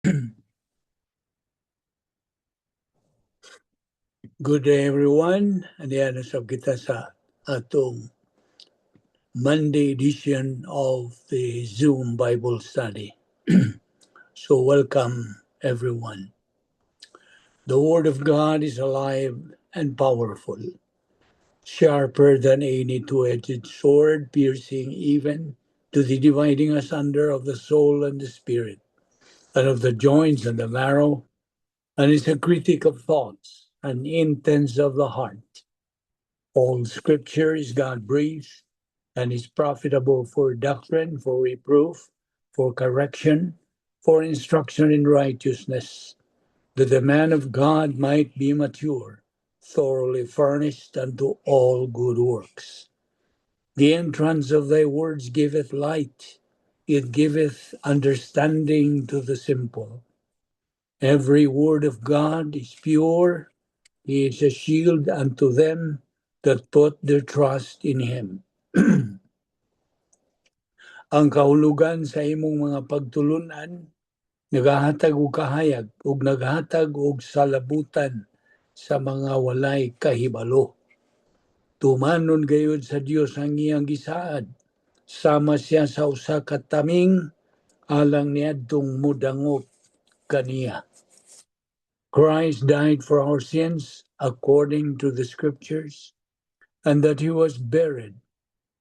Good day, everyone. Aniya na sab kita sa atong Monday edition of the Zoom Bible study. So welcome, everyone. The Word of God is alive and powerful, sharper than any two-edged sword, piercing even to the dividing asunder of the soul and the spirit, and of the joints and the marrow, and is a critic of thoughts and intents of the heart. All Scripture is God-breathed and is profitable for doctrine, for reproof, for correction, for instruction in righteousness, that the man of God might be mature, thoroughly furnished unto all good works. The entrance of thy words giveth light, it giveth understanding to the simple. Every word of God is pure, he is a shield unto them that put their trust in him. Ang kahulugan sa imong mga pagtulunan nagahatag og kahayag ug naghatag og salabutan sa mga walay kahibalo. Tumanon gayud sa Dios ang iyang gisaad. Sama siya sa usa ka taming alang niadtong mudangop kaniya. Christ died for our sins according to the Scriptures, and that he was buried,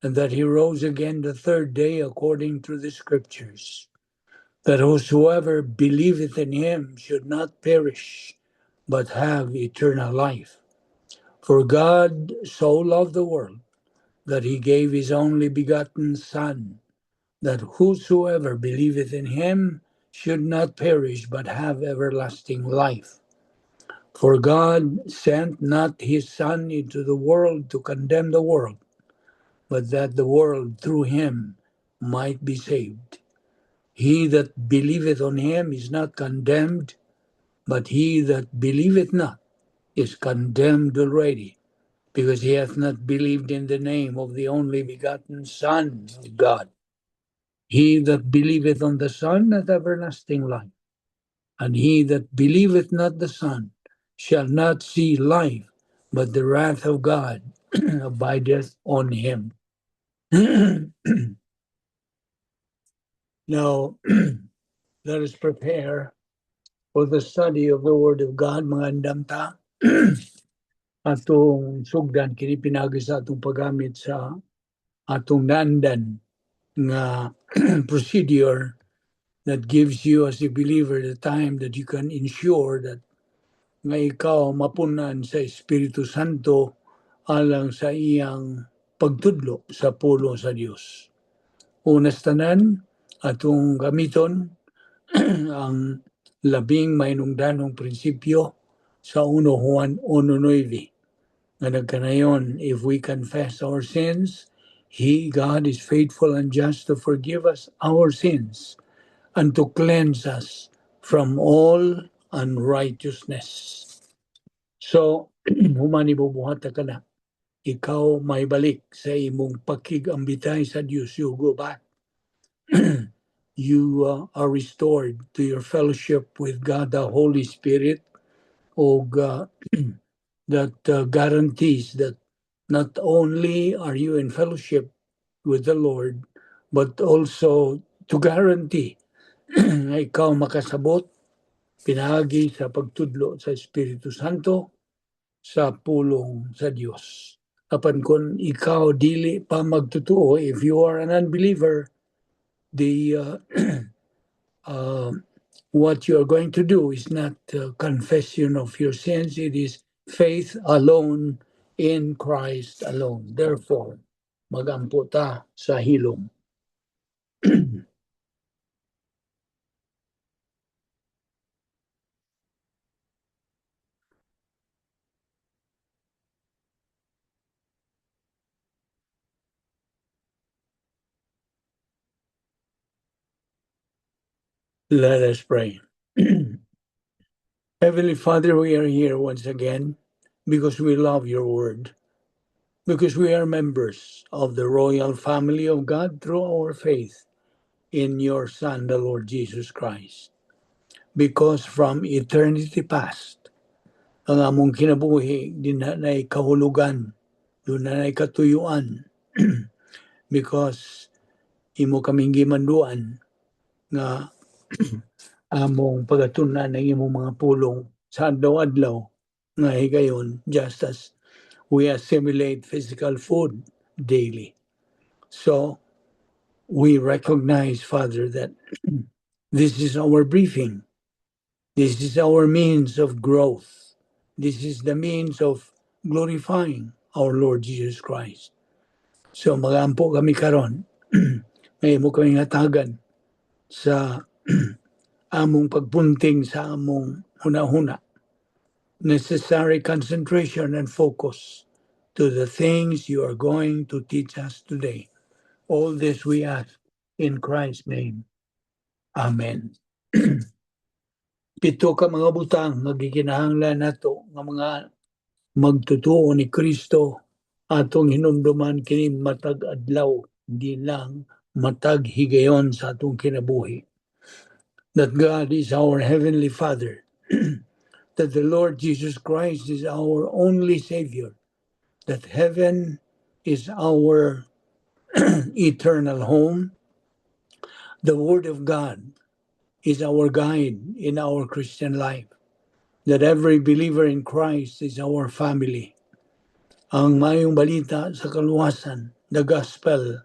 and that he rose again the third day according to the Scriptures, that whosoever believeth in him should not perish, but have eternal life. For God so loved the world, that he gave his only begotten Son, that whosoever believeth in him should not perish, but have everlasting life. For God sent not his Son into the world to condemn the world, but that the world through him might be saved. He that believeth on him is not condemned, but he that believeth not is condemned already, because he hath not believed in the name of the only begotten Son of God. He that believeth on the Son hath everlasting life, and he that believeth not the Son shall not see life, but the wrath of God abideth on him. Now, let us prepare for the study of the Word of God. Mangandam ta. Atong sugdan kini pinaagi sa atong paggamit sa atong naandan nga procedure that gives you as a believer the time that you can ensure that nga ikaw mapunan sa Espiritu Santo alang sa iyang pagtudlo sa pulong sa Dios. Unas tanan, atong gamiton ang labing mainungdanong prinsipyo sa 1 Juan 1:9 nga nagkanayon, "If we confess our sins, He, God, is faithful and just to forgive us our sins and to cleanse us from all unrighteousness." So, human ibubuhat ka na, ikaw may balik sa imong pakig-ambitay sa Dios. You go back. You are restored to your fellowship with God, the Holy Spirit, og that guarantees that not only are you in fellowship with the Lord, but also to guarantee nga ikaw makasabot pinaagi sa pagtudlo sa Espiritu Santo sa pulong sa Dios. Apan kung ikaw dili pa magtotoo, if you are an unbeliever, the what you are going to do is not confession of your sins, it is faith alone in Christ alone. Therefore, magampo ta sa hilom. Let us pray. Heavenly Father, we are here once again because we love your word, because we are members of the royal family of God through our faith in your Son, the Lord Jesus Christ. Because from eternity past, ang among kinabuhi duna nay kahulugan, duna nay katuyuan, because imo kaming gimanduan nga among pagatunan ang imong mga pulong sa adlaw-adlaw nga higayon, just as we assimilate physical food daily. So we recognize, Father, that this is our briefing. This is our means of growth. This is the means of glorifying our Lord Jesus Christ. So magampo kami karon nga imo kami hatagan sa among pagpunting sa among hunahuna. Necessary concentration and focus to the things you are going to teach us today. All this we ask in Christ's name. Amen. Pito ka mga butang nga gikinahanglan nato nga mga magtutuo ni Kristo atong hinumduman kini matag adlaw, di lang matag higayon sa atong kinabuhi. That God is our heavenly Father, that the Lord Jesus Christ is our only Savior, that heaven is our eternal home, the Word of God is our guide in our Christian life, that every believer in Christ is our family. Ang mayong balita sa kaluwasan, the gospel,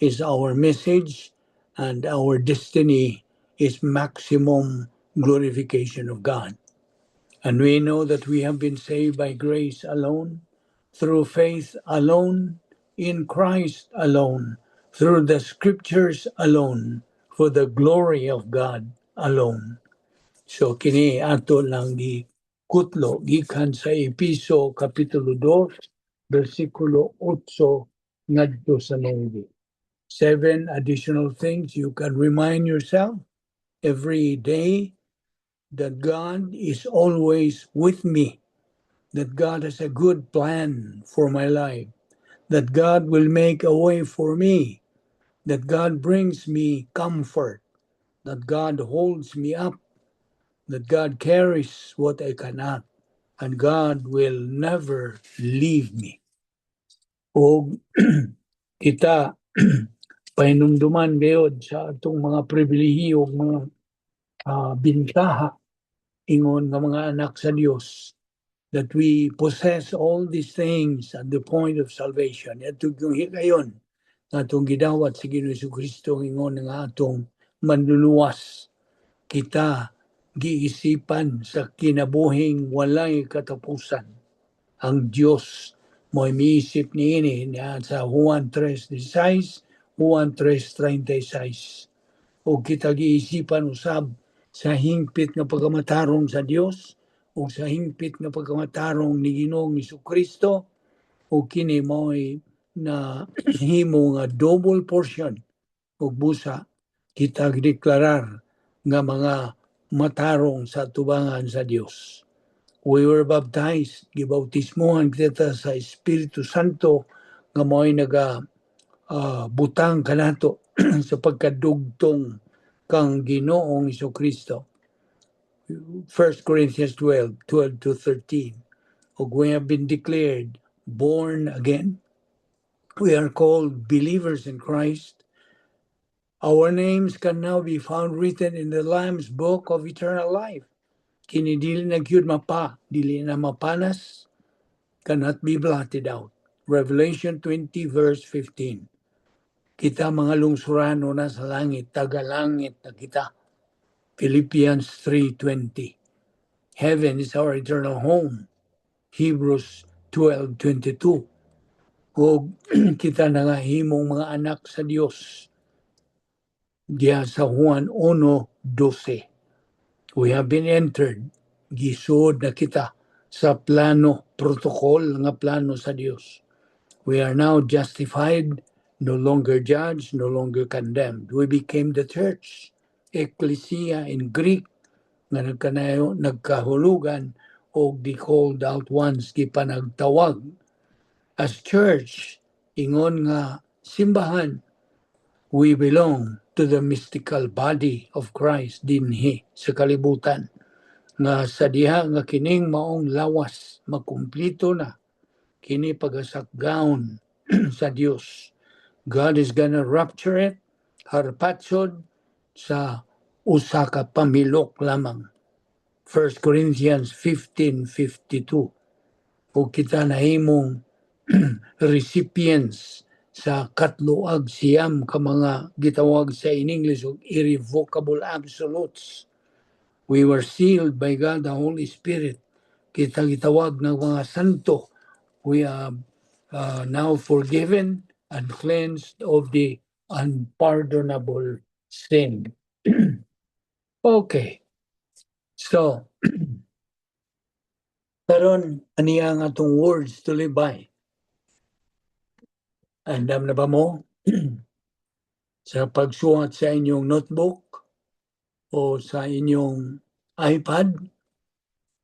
is our message, and our destiny is maximum glorification of God. And we know that we have been saved by grace alone, through faith alone, in Christ alone, through the scriptures alone, for the glory of God alone. So kini ato lang gikutlo gikan sa Episo kapitulo 2 bersikulo 8 ngadto sa 9. Seven additional things you can remind yourself every day: that God is always with me, that God has a good plan for my life, that God will make a way for me, that God brings me comfort, that God holds me up, that God carries what I cannot, and God will never leave me. O kita pahinumduman gayod sa atong mga pribilehiyo ug mga bintaha ingon nga mga anak sa Dios, that we possess all these things at the point of salvation. Atong yung higayon nga atong gidawat si Ginoong Kristo ingon nga atong manluluwas, kita giisipan sa kinabuhing walay katapusan. Ang Dios mo'y miisip niini niya sa Juan 3:16, Juan 3:36. O kita giisipan usab sa hingpit nga pagkamatarong sa Dios o sa hingpit nga pagkamatarong ni Ginoong Kristo, o kini mo'y na himo nga double portion ug busa kita gideklarar nga mga matarong sa tubangan sa Dios. We were baptized, gibautismohan kita sa Espiritu Santo nga mo'y naga butang kanato sa pagkadugtong kang Ginoong Kristo. 1 Corinthians 12, 12 to 13. Ug we have been declared born again. We are called believers in Christ. Our names can now be found written in the Lamb's book of eternal life. Kini dili na gyud mapa, dili na mapanas, cannot be blotted out. Revelation 20 verse 15. Kita mga lungsurano na sa langit, taga-langit na kita. Philippians 3:20. Heaven is our eternal home. Hebrews 12:22. Ug kita na nga himong mga anak sa Dios. Diya sa Juan 1:12. We have been entered, gisud na kita sa plano, protocol nga plano sa Dios. We are now justified, no longer judged, no longer condemned. We became the church, ecclesia in Greek, nga nagkanayo, nagkahulugan og the called out ones, gipanagtawag. As church, ingon nga simbahan, We belong to the mystical body of Christ dinhi sa kalibutan. Nga sa diha nga kining maong lawas makumplito na kini pagasakgaon sa Dios. God is gonna rapture it, harpatsod sa usa ka pamilok lamang. 1 Corinthians 15:52. Ug kita nahimong recipients sa 39 ka mga gitawag sa in English og irrevocable absolutes. We were sealed by God the Holy Spirit. Kita gitawag ng mga santo. We are now forgiven and cleansed of the unpardonable sin. Okay. So, karon aniya ang atong words to live by. Andam na ba mo sa pagsuwat sa inyong notebook o sa inyong iPad?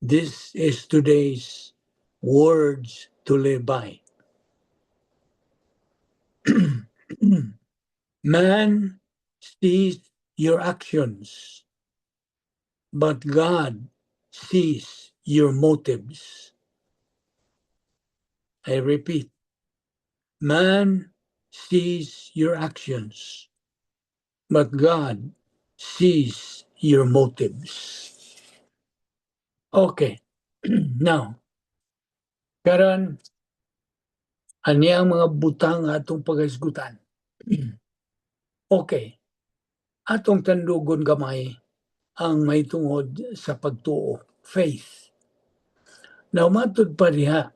This is today's words to live by. Man sees your actions, but God sees your motives. I repeat, man sees your actions, but God sees your motives. Okay. Now, karon ani ang mga butang atong paghisgutan. Okay. Atong tandugon gamay ang may tungod sa pagtuo, faith. Now, matud pa diha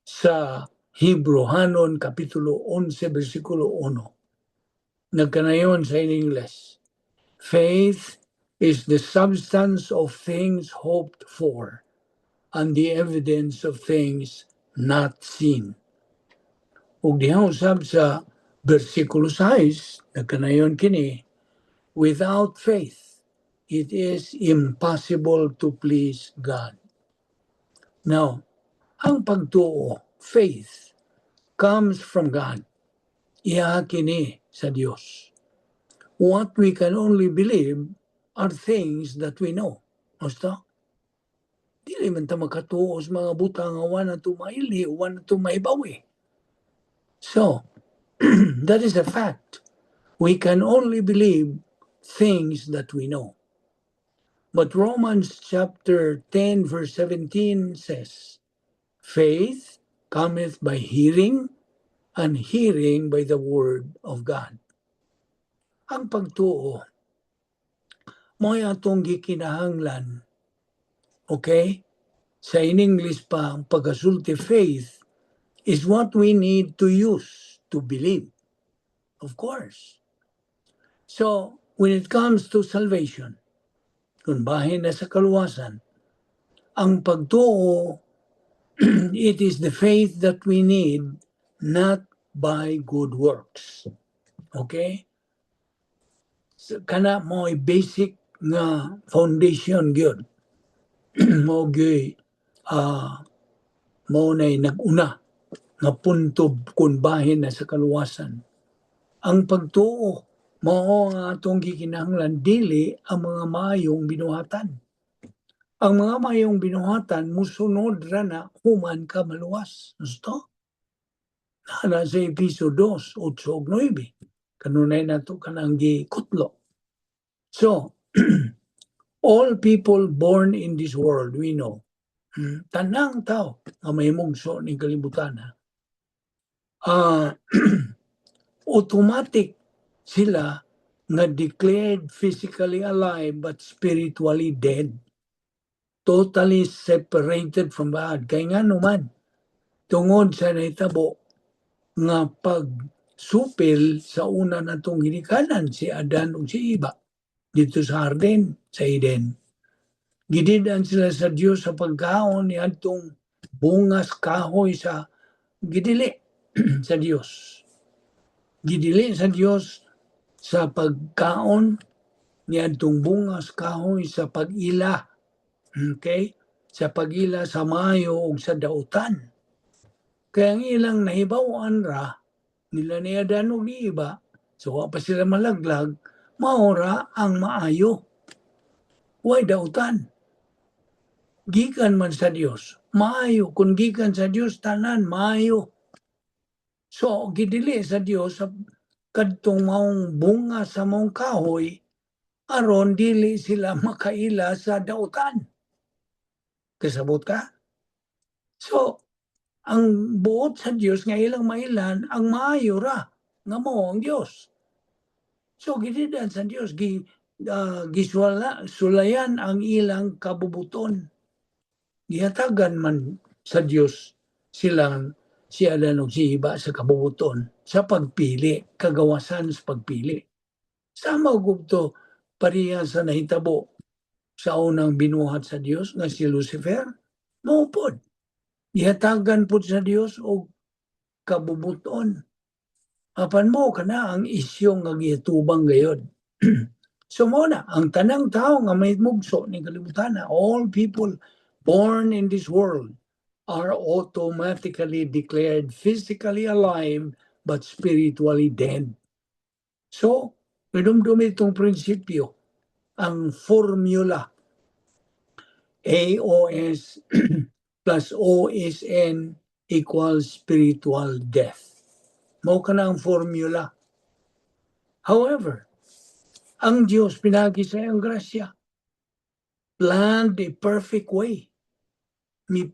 sa Hebreohanon Kapitulo 11, versikulo 1. Nagkanayon sa in English, "Faith is the substance of things hoped for and the evidence of things not seen." Ug diha usab sa versikulo 6, nagkanayon kini, "Without faith, it is impossible to please God." Now, ang pagtuo, faith, comes from God. Iya kini sa Dios. What we can only believe are things that we know. Basta, dili man ta makatuo sa mga butang nga wa nato mailhi, wa nato mahibaw. So, that is a fact. We can only believe things that we know. But Romans chapter 10 verse 17 says, "Faith cometh by hearing, and hearing by the word of God." Ang pagtuo, mo'y atong gikinahanglan. Okay? Sa in English pa, ang pagkasulti, faith is what we need to use to believe. Of course. So, when it comes to salvation, kung bahin na sa kaluwasan, ang pagtuo, it is the faith that we need, not by good works. Okay? So, kana mo basic nga foundation gyud. Mo gyud mo nay nag-una nga punto kung bahin na sa kaluwasan. Ang pagtuo mao ang atong gikinahanglan, dili ang mga maayong binuhatan. Ang mga maayong binuhatan musunod ra na human ka maluwas. Gusto? Naa sa Episo 2, 8 ug 9. Kanunay nato kanang gikutlo. So, all people born in this world, we know, tanang tao nga mahimugso ning kalibutan, ha, automatic sila nga declared physically alive but spiritually dead. Totally separated from God. Kay nga naman, tungod sa nahitabo nga pagsupil sa una natong ginikanan, si Adan ug si Eva, dito sa hardin, sa Eden. Gidid-an sila sa Dios sa pagkaon ni adtong bungas kahoy sa gidili sa Dios. Gidili sa Dios sa pagkaon ni adtong bungas kahoy sa pag-ila. Okay? Sa pag-ila sa maayo ug sa dautan. Kaya ang ilang nahibaw-an ra nila ni Adan ug ni Eva, So wa pa sila malaglag, mao ra ang maayo. Way dautan. Gikan man sa Dios, maayo. Kung gikan sa Dios, tanan maayo. So gidili sa Dios sa kadtong maong bunga sa maong kahoy aron dili sila makaila sa dautan. Kasabot ka? So, ang buot sa Dios nga ilang mailan ang maayo ra nga mao ang Dios. So gidilian sa Dios gi sulayan ang ilang kabubuton. Gihatagan man sa Dios silang si Adan ug si Eva sa kabubuton sa pagpili, kagawasan sa pagpili. Sama gubto pareha sa nahitabo sa unang binuhat sa Dios nga si Lucifer, mao pod. Gihatagan pod sa Dios og kabubuton. Apan mao kana ang isyu nga gitubang gayod. So mao na ang tanang tao nga may mugso ni kalibutan, all people born in this world are automatically declared physically alive but spiritually dead. So, minumdumi itong prinsipyo, ang formula AOS plus OSN equals spiritual death. Mao kana ang formula. However, ang Diyos pinaagi sa iyang grasya planned a perfect way. Mi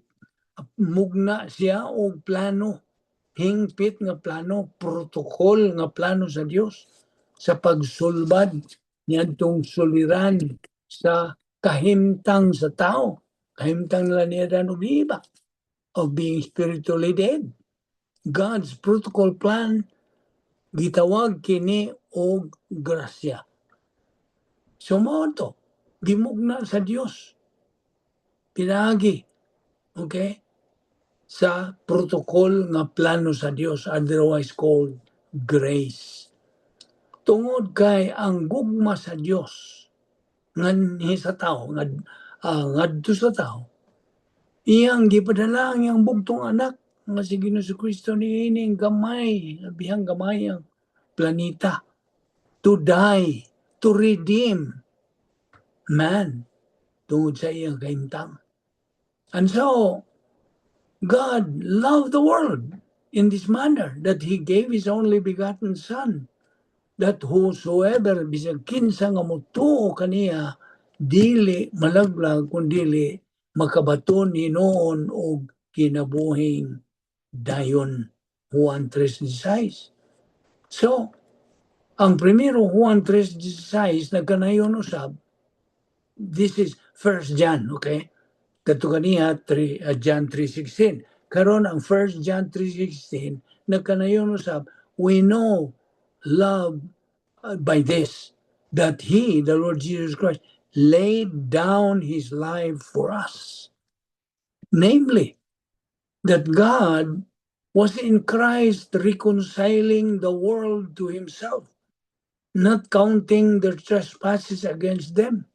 mugna siya og plano, hingpit nga plano, protocol nga plano sa Dios sa pagsulbad niadtong suliran sa kahimtang sa tao. Kahimtang nila ni Adan ug Eva of being spiritually dead. God's protocol plan, gitawag kini og grasya. So mao to, gimugna sa Dios. Pinaagi, okay? Sa protocol nga plano sa Dios, otherwise called grace. Tungod kay ang gugma sa Dios nganhi sa tao, ngadto sa tao, iyang gipadala ang iyang bugtong anak nga si Ginoong Kristo niining gamay, labihang gamay ang planeta, to die, to redeem man tungod sa iyang kahimtang. And so, God loved the world in this manner that He gave His only begotten Son, that whosoever, bisag kinsa nga motuo kaniya, dili malaglag kundili makabaton hinuon og kinabuhing dayon. Juan 3:16. So, ang primero Juan 3:16 nagkanayon usab. This is First John, okay? Kadto kaniya 3, John 3:16. Karon ang First John 3:16 nagkanayon usab, we know love by this, that he, the Lord Jesus Christ, laid down his life for us. Namely, that God was in Christ reconciling the world to himself, not counting their trespasses against them.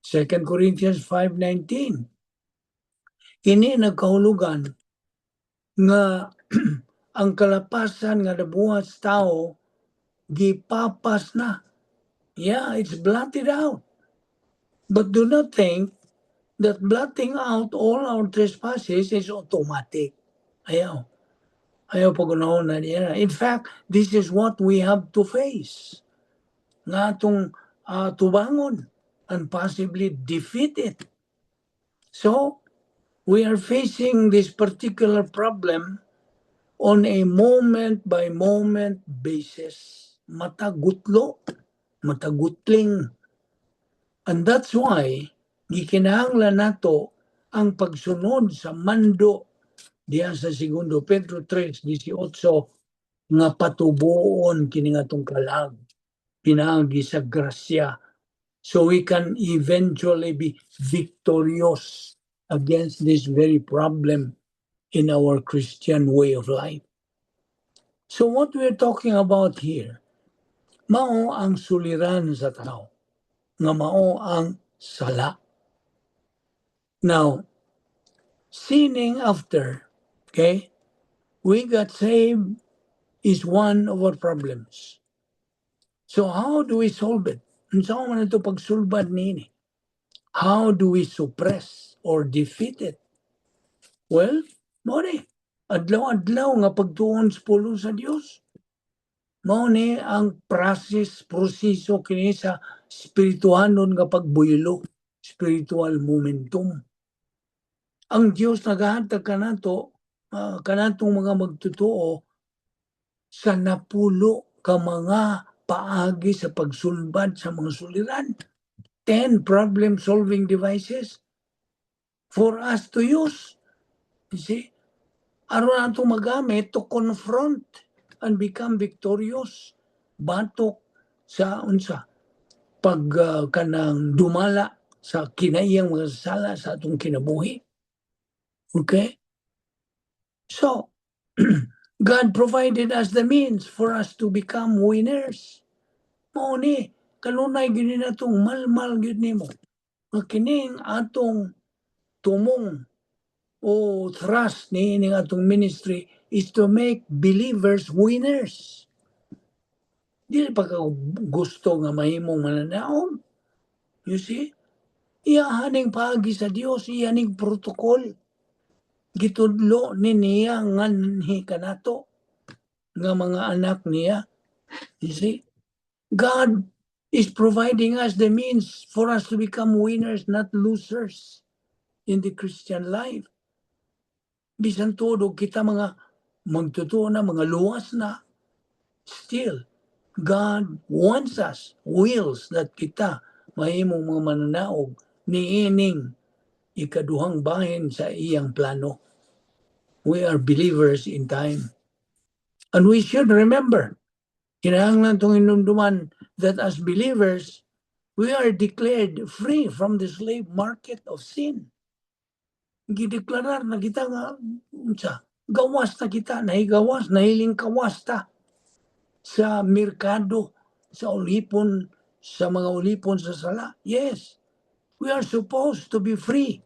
2 Corinthians 5:19. Ini nagkahulugan nga ang kalapasan nga nabuhat sa tao gipapas na. Yeah, it's blotted out. But do not think that blotting out all our trespasses is automatic. Ayaw. Ayaw pag-unahon na niya. In fact, this is what we have to face. Nga atong tubangon and possibly defeat it. So, we are facing this particular problem on a moment by moment basis. Matagutlo, matagutling. And that's why gikinahanglan nato ang pagsunod sa mando diya sa Segundo Pedro 3:18 nga patubuon kini nga atong kalag pinaagi sa grasya so we can eventually be victorious against this very problem in our Christian way of life. So what we're talking about here, mao ang suliran sa tao, nga mao ang sala. Now, sinning after, okay, we got saved is one of our problems. So how do we solve it? Unsa man ito pagsulbad niini? How do we suppress or defeat it? Well, mao ni adlaw-adlaw nga pagtuon sa pulong sa Dios. Mao ni ang process, proseso kini sa spirituhanon nga pagbuylo, spiritual momentum. Ang Dios nagahatag kanato, kanatong mga magtotoo sa 10 ka mga paagi sa pagsulbad sa mga suliran. 10 problem solving devices for us to use. You see? Aron nato magamit to confront and become victorious batok sa unsa pag kanang dumala sa kinaiyang mga sala sa atong kinabuhi. Okay? So, God provided us the means for us to become winners. Mao ni kanunay gyud natong malmal gyud nimo. Nga kining atong tumong o thrust ni atong ministry is to make believers winners. Dili pa ka gusto nga mahimong mananaog. You see? Iyahaning paagi sa Dios, iyaning protocol. Gitudlo ni niya nganhi kanato nga mga anak niya. You see? God is providing us the means for us to become winners, not losers in the Christian life. Bisan tuod kita mga magtotoo na, mga luwas na, still, God wants us, wills that kita mahimong mga mananaog niining ikaduhang bahin sa iyang plano. We are believers in time. And we should remember, kinahanglan tong hinumduman that as believers, we are declared free from the slave market of sin. Gideklarar na kita nga, unsa, gawas na kita, nahigawas, nahilingkawas ta sa merkado, sa ulipon, sa mga ulipon sa sala. Yes, we are supposed to be free.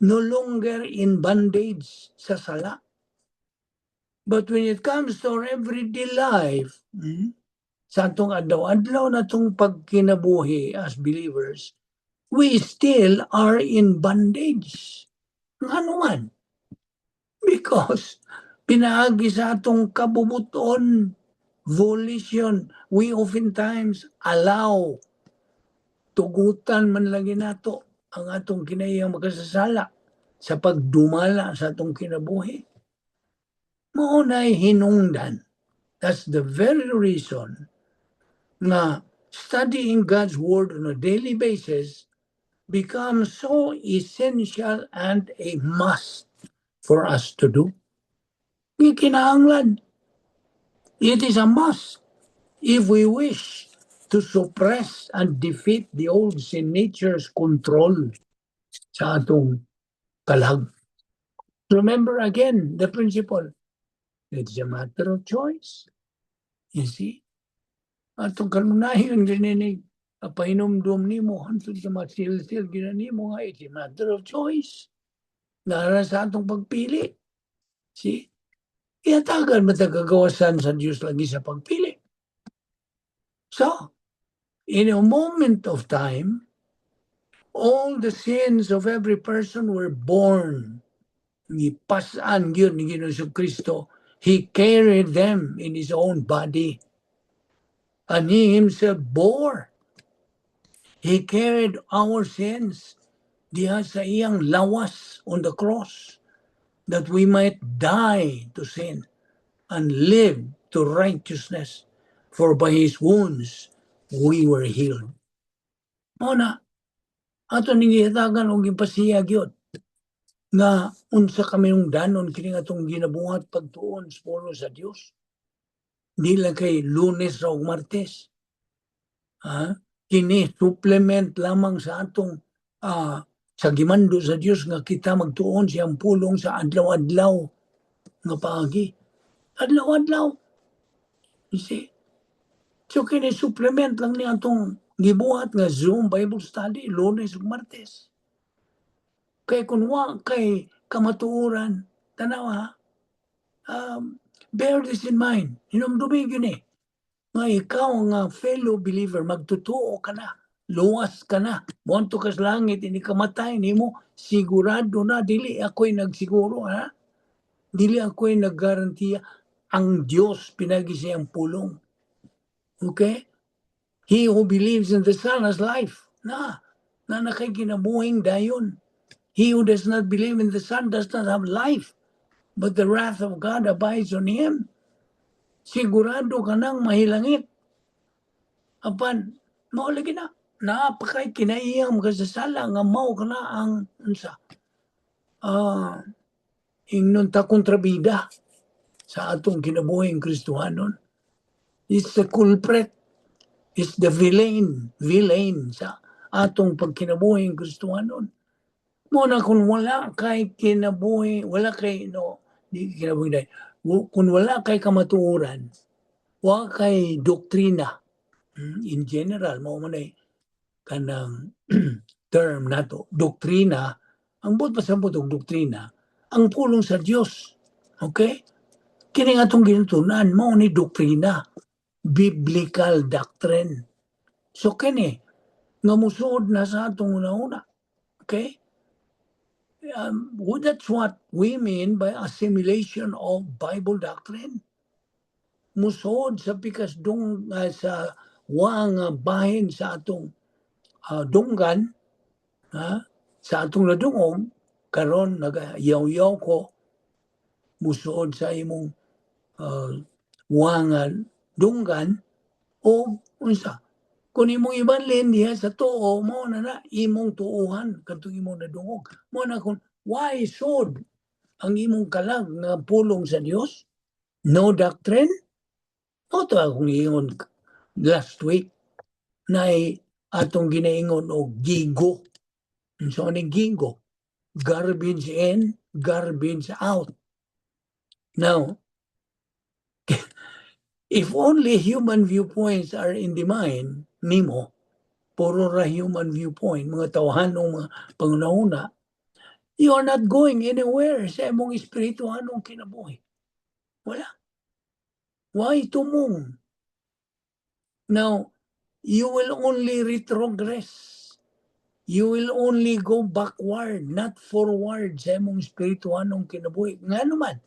No longer in bondage sa sala. But when it comes to our everyday life, sa atong adlaw-adlaw na itong pagkinabuhi as believers, we still are in bondage. Ngano man? Because pinaagi sa atong kabubuton, volition, we oftentimes allow, tugutan man lagi nato ang atong kinaiyang makasasala sa pagdumala sa atong kinabuhi. Mao na'y hinungdan. That's the very reason nga studying God's Word on a daily basis becomes so essential and a must for us to do. Gikinahanglan. It is a must if we wish to suppress and defeat the old sin nature's control sa atong kalag. Remember again the principle. It's a matter of choice. You see? Atong kanunayon gininig, pahinumdum nimo hantod sa masilsil gina nimo nga it's a matter of choice. Nara sa atong pagpili. See? Ihatagan man ta kagawasan sa Diyos lagi sa pagpili. So, in a moment of time, all the sins of every person were borne. Gipas-an gyud ni Ginoong Kristo. He carried them in His own body. And He Himself bore. He carried our sins diha sa iyang lawas on the cross that we might die to sin and live to righteousness. For by His wounds we were healed. Mao na, ato ning gihatagan og gipasiya gyud nga unsa kahinungdanon kini atong ginabuhat pagtuon sa pulong sa Dios. Di lang kay Lunes ra ug Martes. Ha? Kini supplement lamang sa atong sa gimando sa Dios nga kita magtuon siyang pulong sa adlaw-adlaw nga paagi. Adlaw-adlaw. You see? So kini supplement lang ni atong gibuhat nga Zoom Bible study Lunes ug Martes. Kay kung wa kay kamatuoran, tanaw ha, bear this in mind. Hinumdumi gyud ni. Nga ikaw nga fellow believer, magtutuo ka na, luwas ka na, moadto ka sa langit, inig kamatay nimo, sigurado na, dili ako'y nagsiguro, ha? Dili ako'y naggarantiya, ang Diyos pinaagi sa iyang pulong. Okay? He who believes in the Son has life. Na kay kinabuhing dayon. He who does not believe in the Son does not have life, but the wrath of God abides on him. Sigurado ka nang mahilangit. Apan, mao lagi na. Naa pa kay kinaiyang makasasala nga mao ka na ang unsa. Ingnon ta, kontrabida sa atong kinabuhing Kristohanon. It's the culprit. It's the villain sa atong pagkinabuhing Kristohanon. Mao na kung wala kay kinabuhi, wala kay, no, di kinabuhi dahil, kung wala kay kamatuoran, wa kay doktrina, in general, mao man ay kanang term nato, doktrina, ang buot pasabot og doktrina, ang pulong sa Dios. Okay? Kini nga atong gintunan, mao ni doktrina, biblical doctrine. So kini, nga musuod na sa atong una-una. Okay? Well, that's what we mean by assimilation of Bible doctrine. Musuod sa pikas dong sa wa nga bahin sa atong dunggan, ha? Sa atong nadungog karon nagayaw-yaw ko, musuod sa imong wa nga dunggan o unsa kung imong ibanlin diha sa tuo mo na na imong tuuhan kadtong imong nadungog. Mao na kung why sud ang imong kalag nga pulong sa Dios, no doctrine. Mao to akong ingon last week na atong ginaingon og gigo. Unsa ni gigo? Garbage in, garbage out. Now, if only human viewpoints are in the mind nimo, puro ra human viewpoint, mga tawhanong mga pangunahuna, you are not going anywhere sa imong espirituhanong kinabuhi. Wala. Why tumong? Now, you will only retrogress. You will only go backward, not forward sa imong espirituhanong kinabuhi. Nga naman,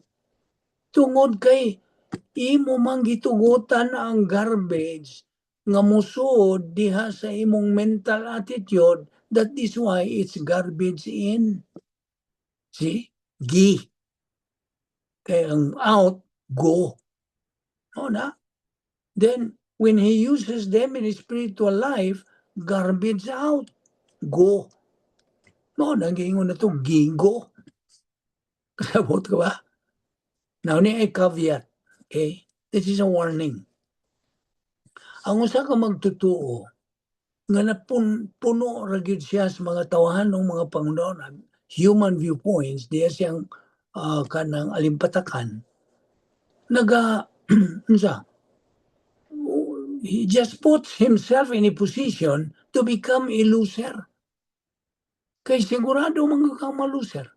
tungod kay imo mang gitugutan ang garbage nga musuod diha sa imong mental attitude. That is why it's garbage in. See? Gi. Kay ang out, go. No na? Then, when he uses them in his spiritual life, garbage out. Go. No, nang na to, gigo. Kasabot ka ba? Now, ni ay caveat. Okay? This is a warning. Ang usa ka magtutuo nga napun puno ra gyud siya sa mga tawahanong mga pangunahon, human viewpoints, diya siyang kanang alimpatakan, naga unsa, he just puts himself in a position to become a loser. Kay sigurado mga kang ma-loser.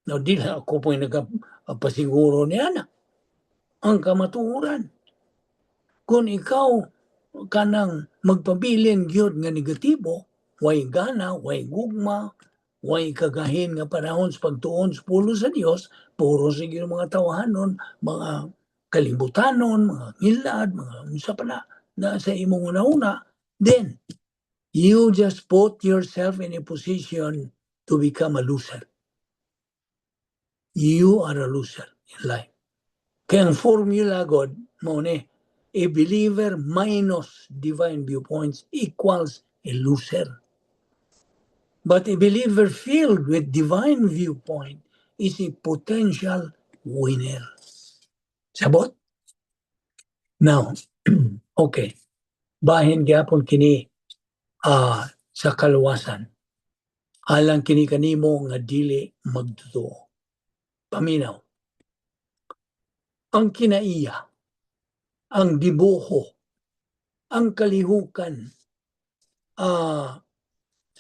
Now, di lang ako po yung nagapasiguro niya na. Ang kamatuoran. Kung ikaw kanang magpabilin gyud nga negatibo, way gana, way gugma, way kagahin nga panahon sa pagtuon sa pulong sa Dios, puro sige mga tawahanon, mga kalibutanon, mga ngilad, mga unsa pa na, na sa imong una-una, then you just put yourself in a position to become a loser. You are a loser in life. Kaya ang formula God, mao ni, a believer minus divine viewpoints equals a loser. But a believer filled with divine viewpoint is a potential winner. Sabot? Now, okay. Bahin gyapon kini sa kaluwasan. Alang kini kanimo nga dili magtotoo. Paminaw. Ang kinaiya, ang dibuho, ang kalihukan,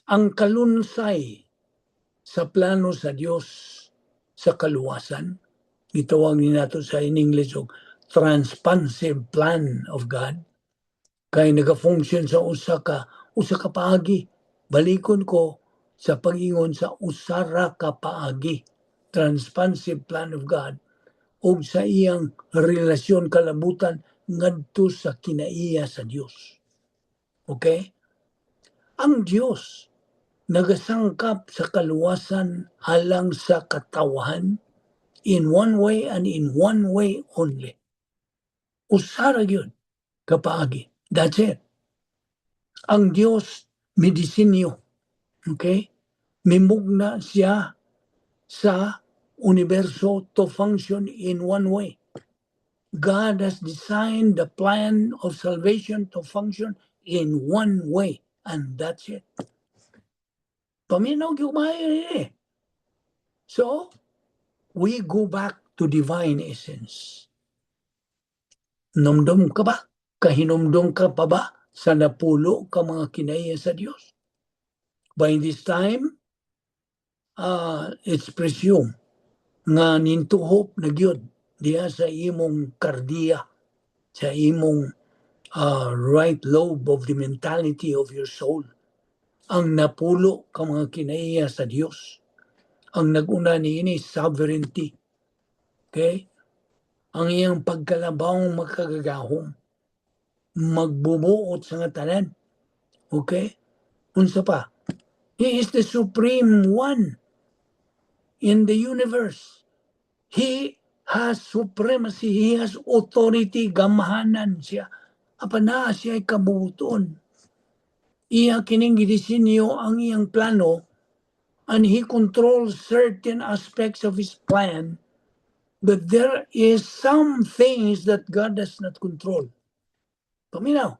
ang kalunsay sa plano sa Dios sa kaluwasan. Gitawag ni nato sa in English og Transpansive plan of God kay nagafunction sa usa ka paagi. Balikon ko sa pag-ingon sa usa ra ka paagi, transpansive plan of God ug sa iyang relasyon kalabutan ngadto sa kinaiya sa Dios. Okay? Ang Dios nagasangkap sa kaluwasan alang sa katawahan in one way and in one way only. Usa ra gyud ka paagi. That's it. Ang Dios midisenyo. Okay? Mimugna siya sa universo to function in one way. God has designed the plan of salvation to function in one way, and that's it. Paminaw gyud maayo eh. So, we go back to divine essence. Numdum ka ba? Kahinumdum ka pa ba sa napulo ka mga kinaiya sa Dios? By this time, it's presumed nga nintuhop na gyud diha sa imong kardiya, sa imong right lobe of the mentality of your soul ang napulo ka mga kinaiya sa Dios. Ang naguna niini, sovereignty. Okay? Ang iyang pagkalabawng makagagahom. Magbubuot sa nga tanan. Okay? Unsa pa? He is the supreme one in the universe. He has supremacy. He has authority. Gamahanan siya. Apan naa siya kabubuton. Iya kining gidisenyo ang iyang plano and he controls certain aspects of his plan, but there is some things that God does not control. Paminaw.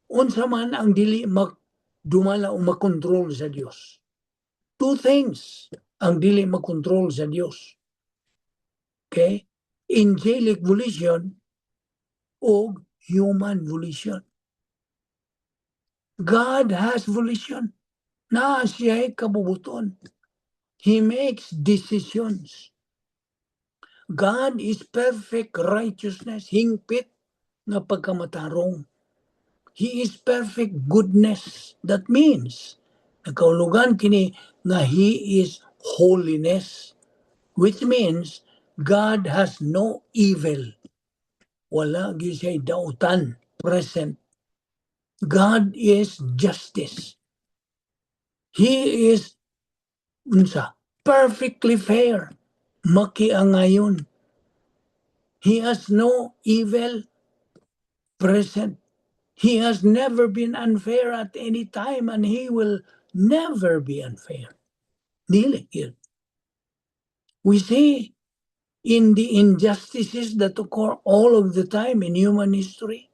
Unsa man ang dili magdumala o makontrol sa Dios? Two things ang dili makontrol sa Dios. Okay? Angelic volition o human volition. God has volition. Na siya'y kabubuton. He makes decisions. God is perfect righteousness, hingpit nga pagkamatarong. He is perfect goodness. That means, nagkaulugan kini nga He is holiness, which means God has no evil. Wala gyud siya dautan present. God is justice. He is, unsa, perfectly fair. Makiangayon. He has no evil present. He has never been unfair at any time and he will never be unfair. Dili yun. We see in the injustices that occur all of the time in human history.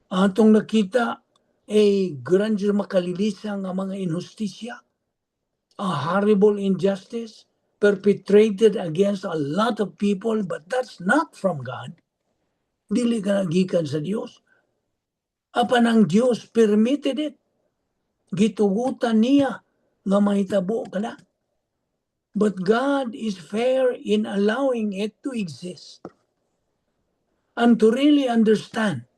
Atong nakita a grandeur makalilisa nga mga inhustisya, a horrible injustice perpetrated against a lot of people, but that's not from God. Dili ka gikan sa Dios. Apan ang Dios permitted it. Gitugutan niya nga mahitabo kana. But God is fair in allowing it to exist. And to really understand,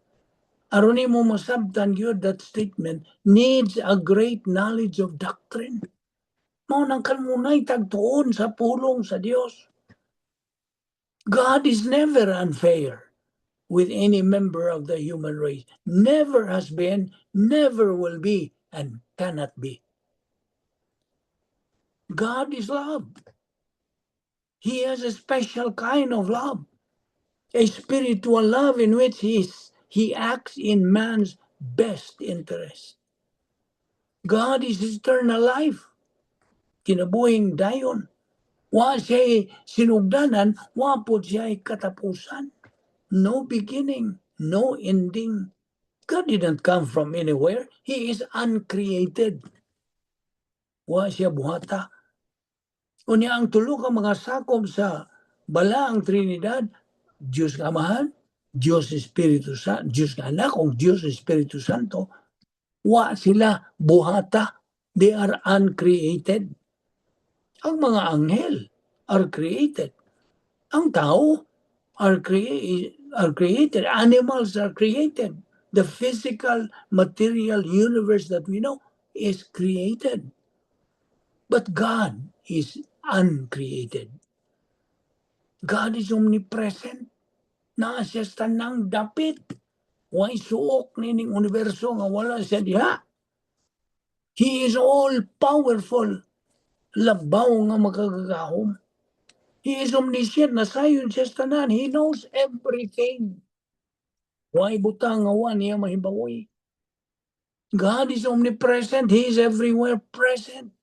aron nimo masabtan gyud, that statement needs a great knowledge of doctrine. Mao nang kanunay tagtuon sa pulong sa Dios. God is never unfair with any member of the human race. Never has been, never will be, and cannot be. God is love. He has a special kind of love, a spiritual love in which he acts in man's best interest. God is eternal life. Kinabuhing dayon. Wa siya'y sinugdanan, wa po siya'y katapusan. No beginning, no ending. God didn't come from anywhere. He is uncreated. Wa siya buhata. Unya ang tulo ka mga sakop sa Balaang Trinidad, Diyos nga Amahan, Diyos Espiritu Santo, Diyos nga Anak, o Diyos Espiritu Santo, wa sila buhata. They are uncreated. Ang mga anghel are created. Ang tao are created. Animals are created. The physical, material universe that we know is created. But God is uncreated. God is omnipresent. Naa siya sa tanang dapit. Way suok nining universo nga wala siya diha. He is all powerful. Labaw nga makagagahom. He is omniscient. Nasayon siya sa tanan. He knows everything. Way butang nga wa niya mahibawoy. God is omnipresent. He is everywhere present.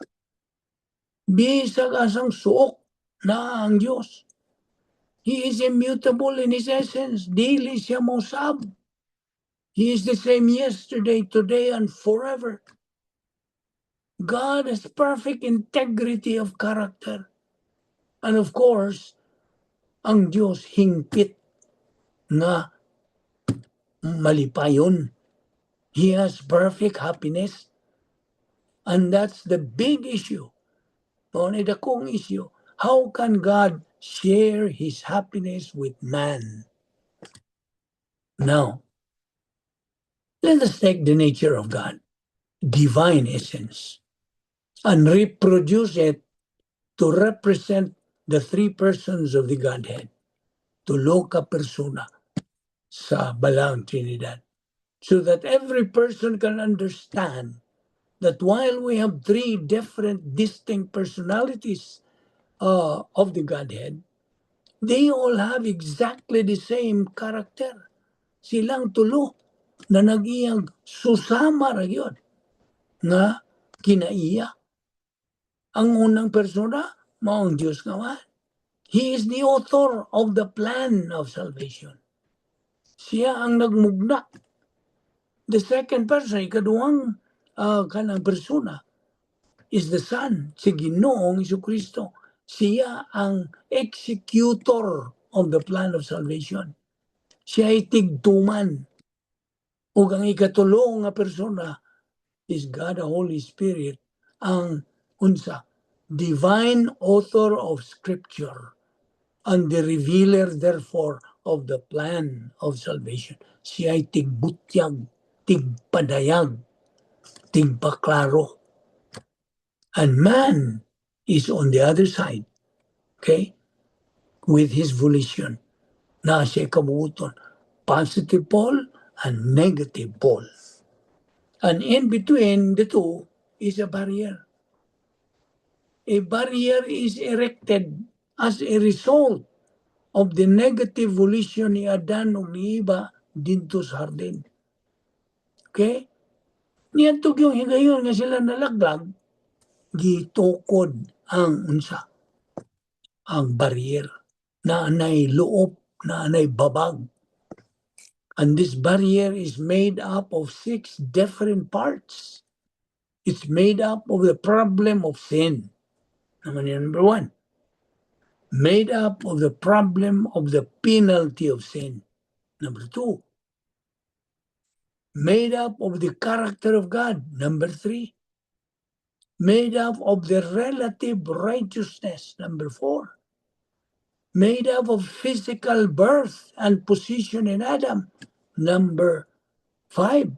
Bisag asang suok naa ang Diyos. He is immutable in His essence. Dili siya mosab. He is the same yesterday, today, and forever. God has perfect integrity of character. And of course, ang Diyos hingpit nga malipayon. He has perfect happiness. And that's the big issue. Mao ni dakong issue. How can God share His happiness with man? Now, let us take the nature of God, divine essence, and reproduce it to represent the three persons of the Godhead. Tulo ka persona sa Balaang Trinidad. So that every person can understand that while we have three different distinct personalities of the Godhead, they all have exactly the same character. Silang tulo na nag-iyang susama ra gyud nga kinaiya. Ang unang persona, mao ang Diyos nga Amahan. He is the author of the plan of salvation. Siya ang nagmugna. The second person, ikaduhang kanang persona, is the Son, si Ginoong Kristo. Siya ang executor of the plan of salvation. Siya ay tigtuman. Ug ang ikatulo nga persona is God the Holy Spirit, ang unsa, divine author of Scripture and the revealer therefore of the plan of salvation. Siya ay tigbutyag, tigpadayag, tigpaklaro. And man is on the other side, okay, with his volition. Naa siya'y kabuoton. Positive pole and negative pole. And in between the two is a barrier. A barrier is erected as a result of the negative volition ni Adan ug ni Eva didto sa hardin. Okay? Niadto yung higayon nga sila nalaglag, gitukod ang unsa, ang barrier naa nay luop, naa nay babag. And this barrier is made up of six different parts. It's made up of the problem of sin. Number one. Made up of the problem of the penalty of sin. Number two. Made up of the character of God. Number three. Made up of the relative righteousness. Number four. Made up of physical birth and position in Adam. Number five.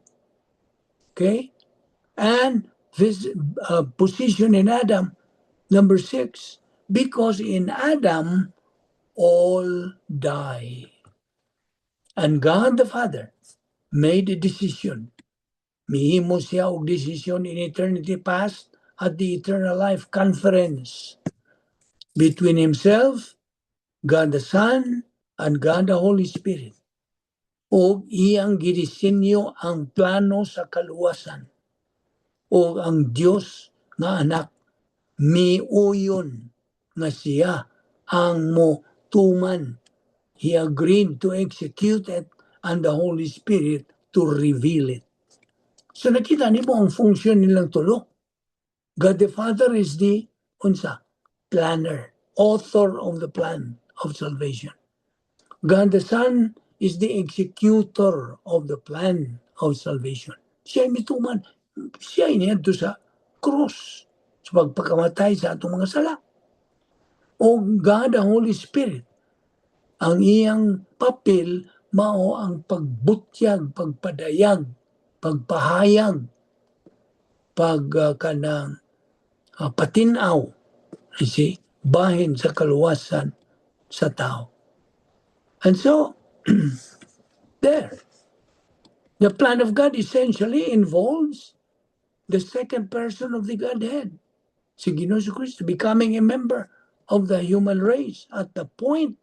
Okay? And this position in Adam. Number six. Because in Adam, all die. And God the Father made a decision. Mihimo siya og decision in eternity past at the Eternal Life Conference between himself, God the Son, and God the Holy Spirit. O iyang gidisenyo ang plano sa kaluwasan. O ang Dios nga Anak miuyon nga siya ang mo tuman. He agreed to execute it and the Holy Spirit to reveal it. So nakita nimo ang function nilang tulo. God the Father is the unsa, planner, author of the plan of salvation. God the Son is the executor of the plan of salvation. Siya ay mituman. Siya ay niadto sa cross sa pagpakamatay sa atong mga sala. O God the Holy Spirit Ang iyang papel mao ang pagbutyag, pagpadayag, pagpahayag, pag kanang patinaw, you see, bahin sa kaluwasan sa tao. And so, there, the plan of God essentially involves the second person of the Godhead, si Ginoo Kristo, becoming a member of the human race at the point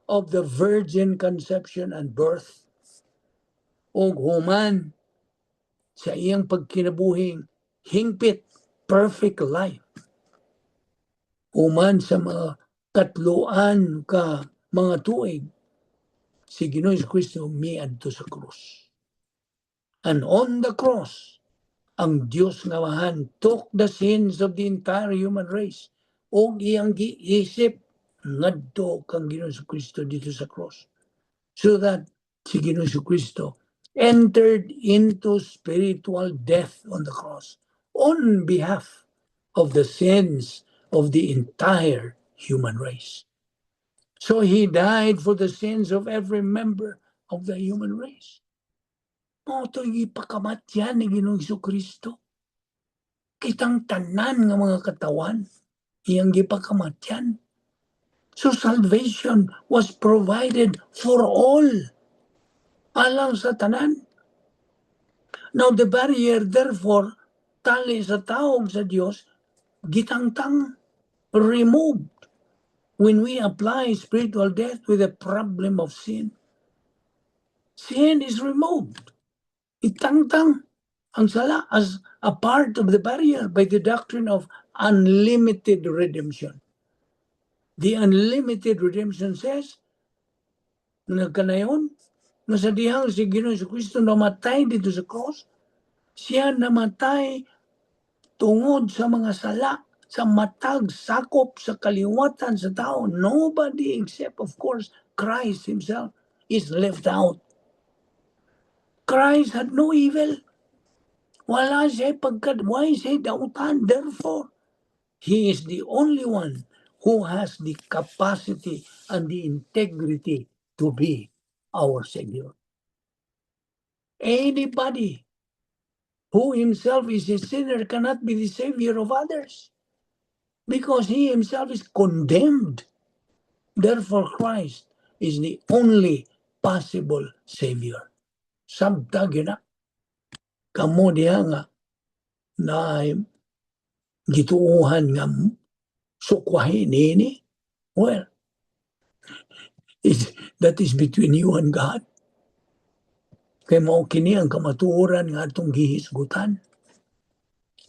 of the virgin conception and birth. Og human sa iyang pagkinabuhing hingpit, perfect life. Human sa mga katloan ka mga tuig, si Ginoo Kristo miadto sa krus. And on the cross, ang Dios nga Amahan took the sins of the entire human race ug iyang giisip ngadto kang Ginoo Kristo didto sa cross. So that si Ginoo Kristo entered into spiritual death on the cross on behalf of the sins of the entire human race. So he died for the sins of every member of the human race. Mao to ipakamatyan ni Ginoong Kristo. Kitang tanan nga mga katawan iyang gipakamatyan. So salvation was provided for all. Alang sa tanan. Now the barrier, therefore, tali sa tao ug sa Dios, gitangtang, removed when we apply spiritual death with the problem of sin. Sin is removed. Itangtang ang sala as a part of the barrier by the doctrine of unlimited redemption. The unlimited redemption says, nagkanayon, nga sa dihang si Ginoo Kristo namatay didto sa cross, siya namatay tungod sa mga sala sa matag sakop sa kaliwatan sa tao. Nobody except, of course, Christ himself is left out. Christ had no evil. Wala siya pagka, why siya dautan? Therefore, he is the only one who has the capacity and the integrity to be our Savior. Anybody who himself is a sinner cannot be the savior of others because he himself is condemned. Therefore, Christ is the only possible savior. Sabta gyud na. Kamo diha nga na gituohan nga sukwahi nini. Well, that is between you and God. Kay mao kini ang kamatuoran nga atong gihisgutan.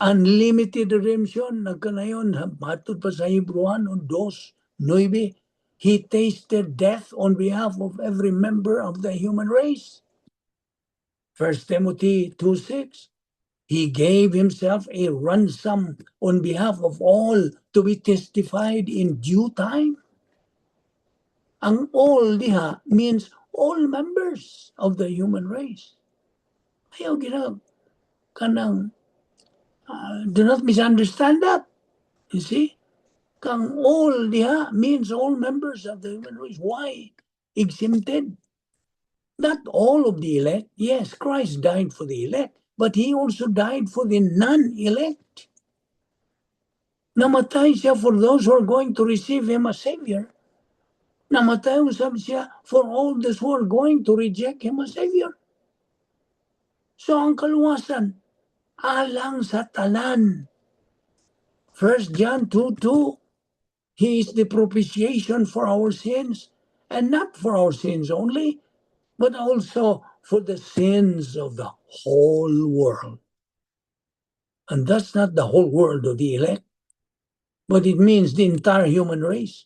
Unlimited redemption, nagkanayon, matod pa sa Hebrew 2:9, he tasted death on behalf of every member of the human race. 1 Timothy 2:6, he gave himself a ransom on behalf of all to be testified in due time. Ang "all" diha means all members of the human race. Ayaw gina kanang do not misunderstand that. You see? Kang "all" diha means all members of the human race. Why? Exempted. Not all of the elect. Yes, Christ died for the elect, but he also died for the non-elect. Namatay siya for those who are going to receive him as Savior. Namatay usab siya for all those who are going to reject him as Savior. So ang kaluwasan, alang sa tanan. 1 John 2:2, he is the propitiation for our sins, and not for our sins only, but also for the sins of the whole world. And that's not the whole world of the elect, but it means the entire human race.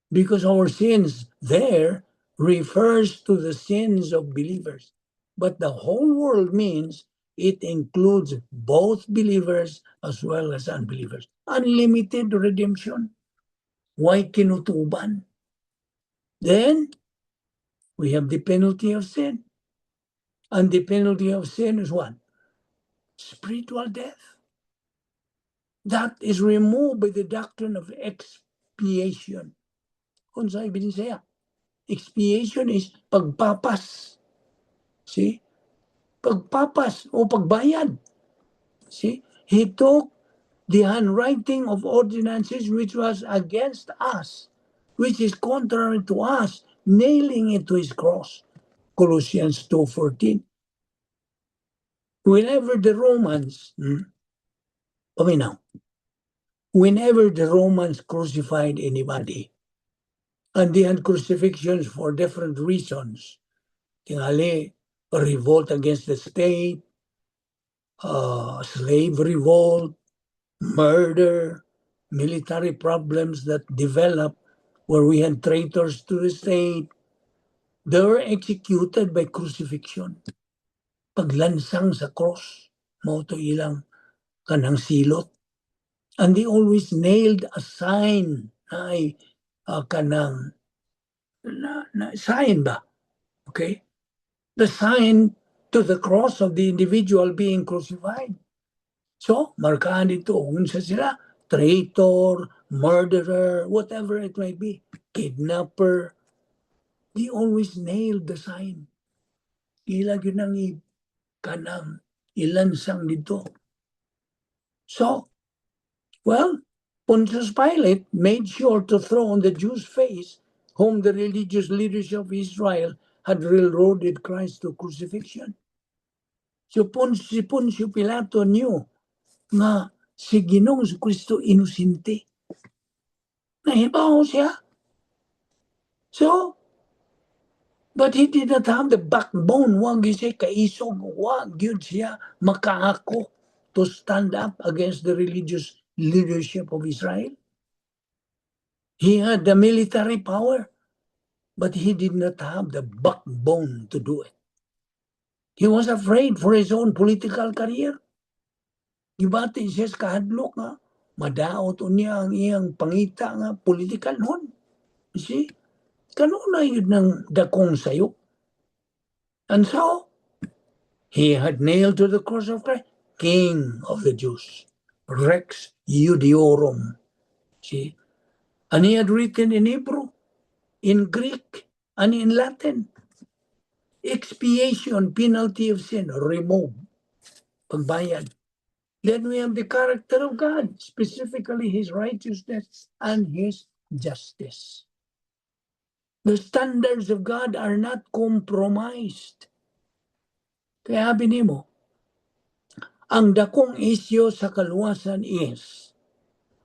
Because our sins there refers to the sins of believers. But the whole world means it includes both believers as well as unbelievers. Unlimited redemption. Why kinutuban? Then we have the penalty of sin. And the penalty of sin is what? Spiritual death. That is removed by the doctrine of expiation. Unsa Binisaya? Expiation is pagpapas. See? Pagpapas o pagbayad. See? He took the handwriting of ordinances which was against us, which is contrary to us, nailing it to his cross. Colossians 2:14. Whenever the Romans, paminaw, whenever the Romans crucified anybody, and they had crucifixions for different reasons, tingali, revolt against the state, slave revolt, murder, military problems that developed where we had traitors to the state, they were executed by crucifixion. Paglansang sa cross, mao to ilang kanang silot. And they always nailed a sign na ay kanang na sign ba? Okay? The sign to the cross of the individual being crucified. So, markahan dito, unsa sila, traitor, murderer, whatever it might be, kidnapper. They always nailed the sign. Ila gyud nang kanang ilansang dito. So, well, Pontius Pilate made sure to throw on the Jews' face whom the religious leadership of Israel had railroaded Christ to crucifixion. So si Poncio Pilato knew nga si Ginoong Kristo inosente. Nahibaw siya. So, but he did not have the backbone. Wa gyud siya kaisog. Wa gyud siya makaako to stand up against the religious leadership of Israel. He had the military power, but he did not have the backbone to do it. He was afraid for his own political career. Gibati siya sa kahadlok nga madaot unya ang iyang pangita nga political nun. You see? Kanunay gyud ng dakong sayop. And so, he had nailed to the cross of Christ, King of the Jews, Rex Judaeorum. See? And he had written in Hebrew, in Greek, and in Latin. Expiation, penalty of sin, remove. Pagbayad. Then we have the character of God, specifically His righteousness and His justice. The standards of God are not compromised. Kaya sabi nimo, ang dakong isyu sa kaluwasan is,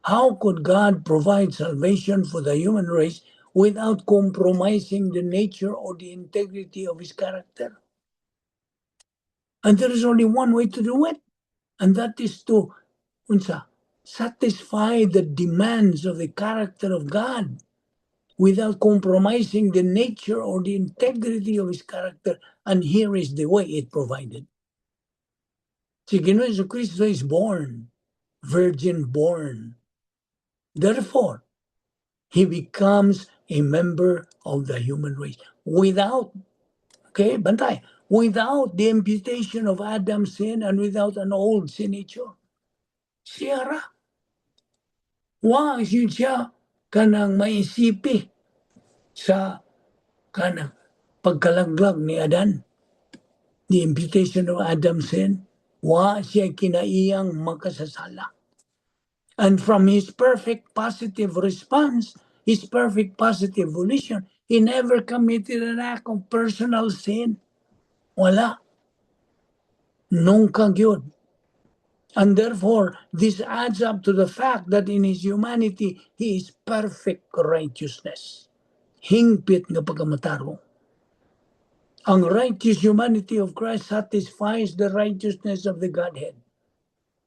how could God provide salvation for the human race without compromising the nature or the integrity of His character? And there is only one way to do it, and that is to, unsa, satisfy the demands of the character of God without compromising the nature or the integrity of His character. And here is the way it provided. Si Ginoong Kristo is born, virgin born. Therefore, He becomes a member of the human race without, okay, bantay, without the imputation of Adam's sin and without an old sin nature. Siya ra. Wa gyud siya kanang maisipi sa kanang pagkalaglag ni Adan. The imputation of Adam's sin. Wa siya kinaiyang makasasala. And from his perfect positive response, his perfect positive volition, he never committed an act of personal sin. Wala. Nunca gyud. And therefore, this adds up to the fact that in his humanity, he is perfect righteousness. Hingpit nga pagkamatarong. Ang righteous humanity of Christ satisfies the righteousness of the Godhead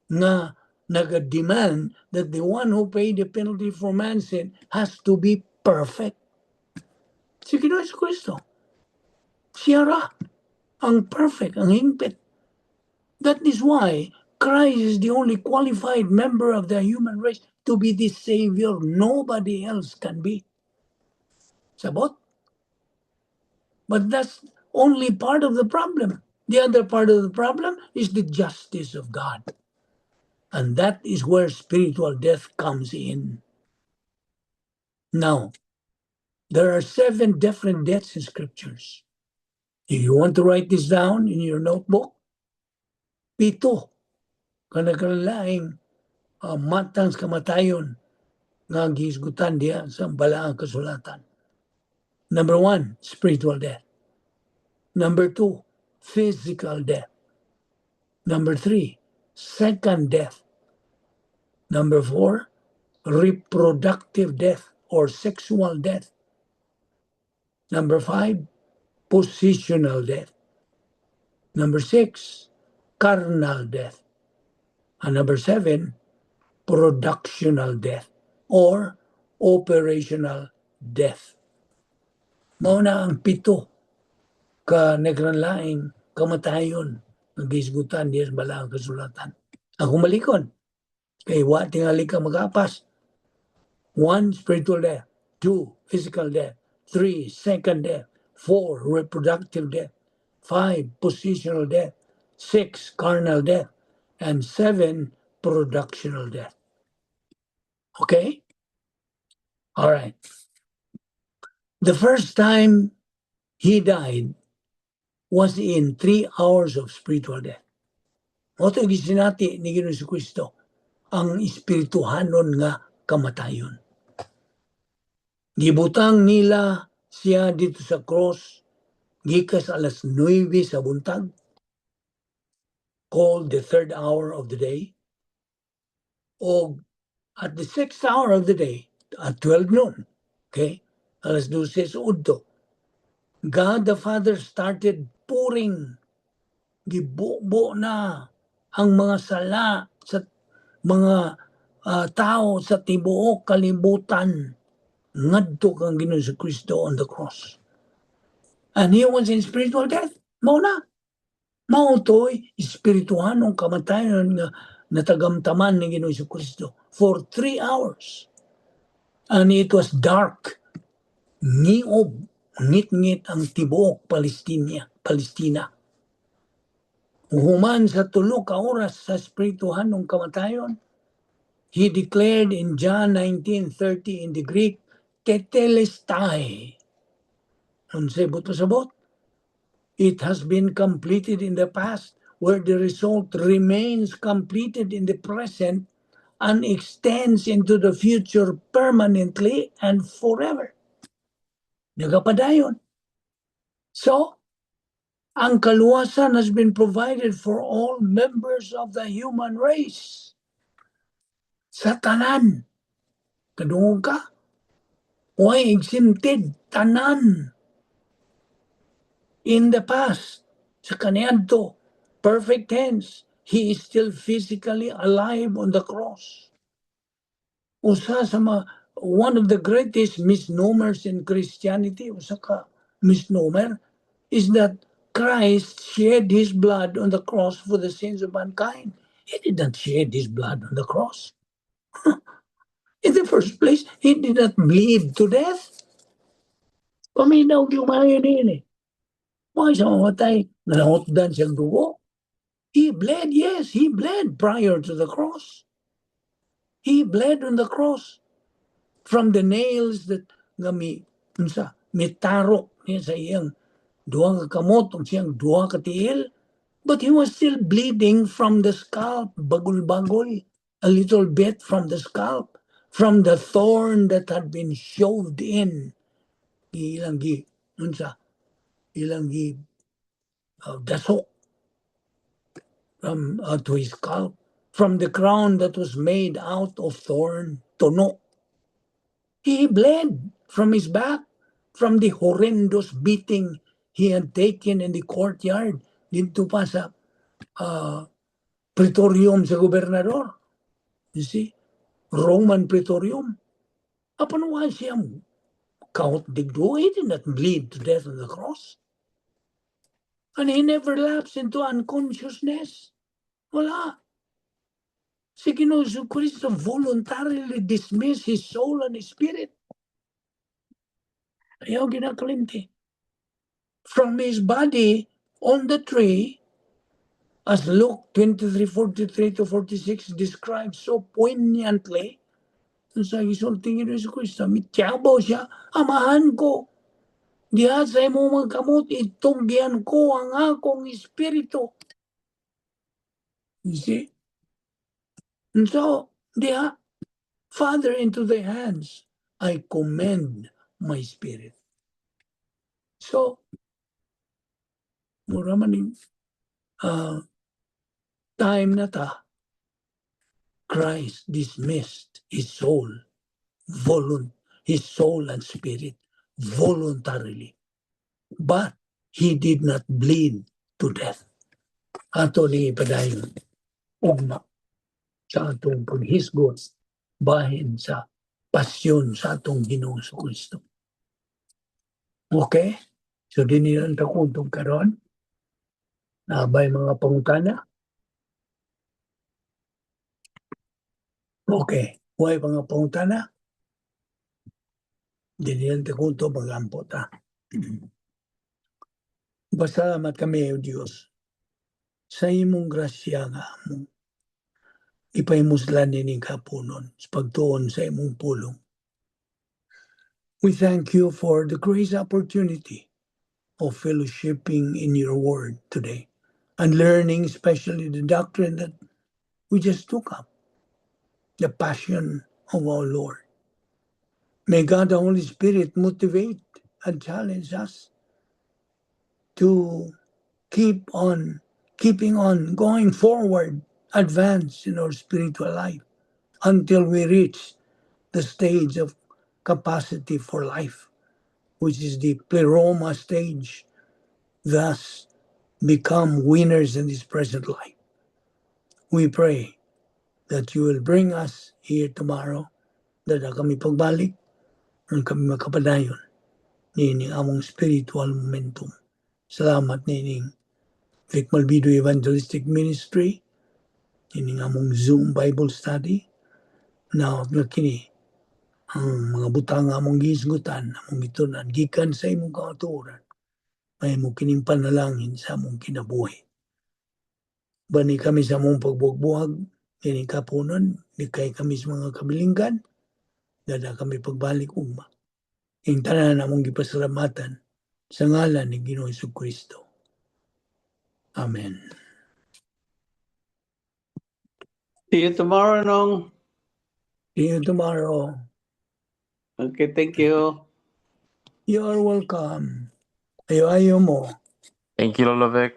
nga naga-demand that the one who paid the penalty for man's sin has to be perfect. Si Ginoong Kristo. Siya ra ang perfect, ang hingpit. That is why Christ is the only qualified member of the human race to be the Savior. Nobody else can be. Sabot? But that's only part of the problem. The other part of the problem is the justice of God. And that is where spiritual death comes in. Now, There are seven different deaths in scriptures. If you want to write this down in your notebook, pito ka nagkalaing matang sa kamatayon nga gihisgutan diha sa balaang kasulatan. Number one, spiritual death. Number two, physical death. Number three, second death. Number four, reproductive death or sexual death. Number five, positional death. Number six, carnal death. And number seven, productional death or operational death. Mao na ang pito ka nagranlaing kamatayon nga gihisgutan diha sa balaang kasulatan. Akong balikon, kay wa tingali ka magapas. One, spiritual death. Two, physical death. Three, second death. Four, reproductive death. Five, positional death. Six, carnal death. And seven, productional death. Okay? All right. The first time he died was in 3 hours of spiritual death. Mao to gisinati ni Ginoong Kristo ang espirituhanon nga kamatayon. Gibutang nila siya dito sa cross gikas alas 9 sa buntag, called the third hour of the day, o at the sixth hour of the day, at 12 noon, okay, alas 12 sa udto, God the Father started pouring, gibubo na ang mga sala sa mga tao sa tibuok kalibutan ngadto kang Ginoong Kristo on the cross. And he was in spiritual death. Mao na. Mao to'y espirituhanong kamatayon nga natagamtaman ni Ginoong Kristo for 3 hours. And it was dark. Ngiob, ngit-ngit ang tibuok Palestina. Palestina. Human sa tulo ka oras sa espirituhanong kamatayon, he declared in John 19:30 in the Greek, "Tetelestai." Unsay buot pasabot? It has been completed in the past, where the result remains completed in the present and extends into the future permanently and forever. Nagapadayon. So, ang kaluwasan has been provided for all members of the human race. Sa tanan. Kadungog ka? Why exempted? Tanan. In the past, sa kaniadto, perfect tense, he is still physically alive on the cross. Usa sa mga, one of the greatest misnomers in Christianity, usa ka misnomer, is that Christ shed his blood on the cross for the sins of mankind. He did not shed his blood on the cross. In the first place, he did not bleed to death. Paminaw yung mga yun eh. Why siya mamatay? Nalangutdan siyang dugo. He bled, yes, he bled prior to the cross. He bled on the cross from the nails that nga mi, unsa, mitarok niya sa iyang duha ka kamot ug siyang duha ka tiil. But he was still bleeding from the scalp, bagol-bagol, a little bit from the scalp, from the thorn that had been shoved in. Ilang gi, unsa, ilang gi dasok from to his scalp, from the crown that was made out of thorn, tuno. He bled from his back, from the horrendous beating he had taken in the courtyard, dito pa sa praetorium sa gobernador. You see? Roman praetorium. Apan wa siya kahot digdo? He did not bleed to death on the cross. And he never lapsed into unconsciousness. Wala. Si Ginoong Kristo voluntarily dismissed his soul and his spirit. Ayaw ginakalimti. From his body on the tree, as Luke 23:43 to 46 describes so poignantly, Sa gisulti ni Hesus Kristo, mityabaw siya, "Amahan ko, diha sa imong mga kamot, itugyan ko ang akong espiritu." You see? And so, diha, "Father, into thy hands I commend my spirit." So, mura man ning time na ta, Christ dismissed his soul, his soul and spirit voluntarily. But he did not bleed to death. Ato ni ipadayon ugma sa atong paghisgot bahin sa pasyon sa atong Ginoong Kristo. Okay? So dinhi lang ta kutob karon. Naa bay mga pangutana? Okay. Way mga pangutana? Dinhi lang ta kutob, magampo ta. Pasalamat kami, O Diyos, sa imong grasya nga among ipahimuslan nining kapunon sa pagtuon sa imong pulong. We thank you for the grace opportunity of fellowshipping in your word today and learning especially the doctrine that we just took up, the passion of our Lord. May God the Holy Spirit motivate and challenge us to keep on keeping on going forward, advance in our spiritual life until we reach the stage of capacity for life, which is the pleroma stage, thus become winners in this present life. We pray that you will bring us here tomorrow, that kami pagbalik, ang kami makapadayon nining among spiritual momentum. Salamat nining Vic Malvido Evangelistic Ministry, nining among Zoom Bible Study. Now, nga kini, ang mga butang nga among gihisgutan, among gitunan, gikan sa imong kamatuoran, mahimo kining panalangin sa among kinabuhi. Bani kami sa among pagbuwag-buwag, nining kapunon, likay kami sa mga kabilinggan, dada kami pagbalik ugma. Ing tanan among gipasalamatan sa ngalan ni Ginoong Kristo. Amen. See you tomorrow, Nong. See you tomorrow. Okay, thank you. You are welcome. Ayo-ayo mo. Thank you, Lolo Vic.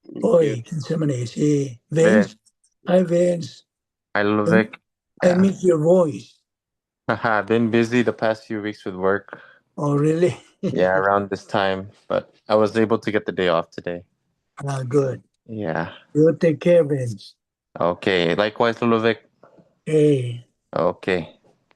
Thank you. Oy, kinsa man eh, si Vince. Hi, Vince. Hi, Lolo Vic. I miss your voice. Haha, been busy the past few weeks with work. Oh, really? Yeah, around this time, but I was able to get the day off today. Ah, good. Yeah. You take care, Vince. Okay. Likewise, Lolo Vic. Hey. Okay.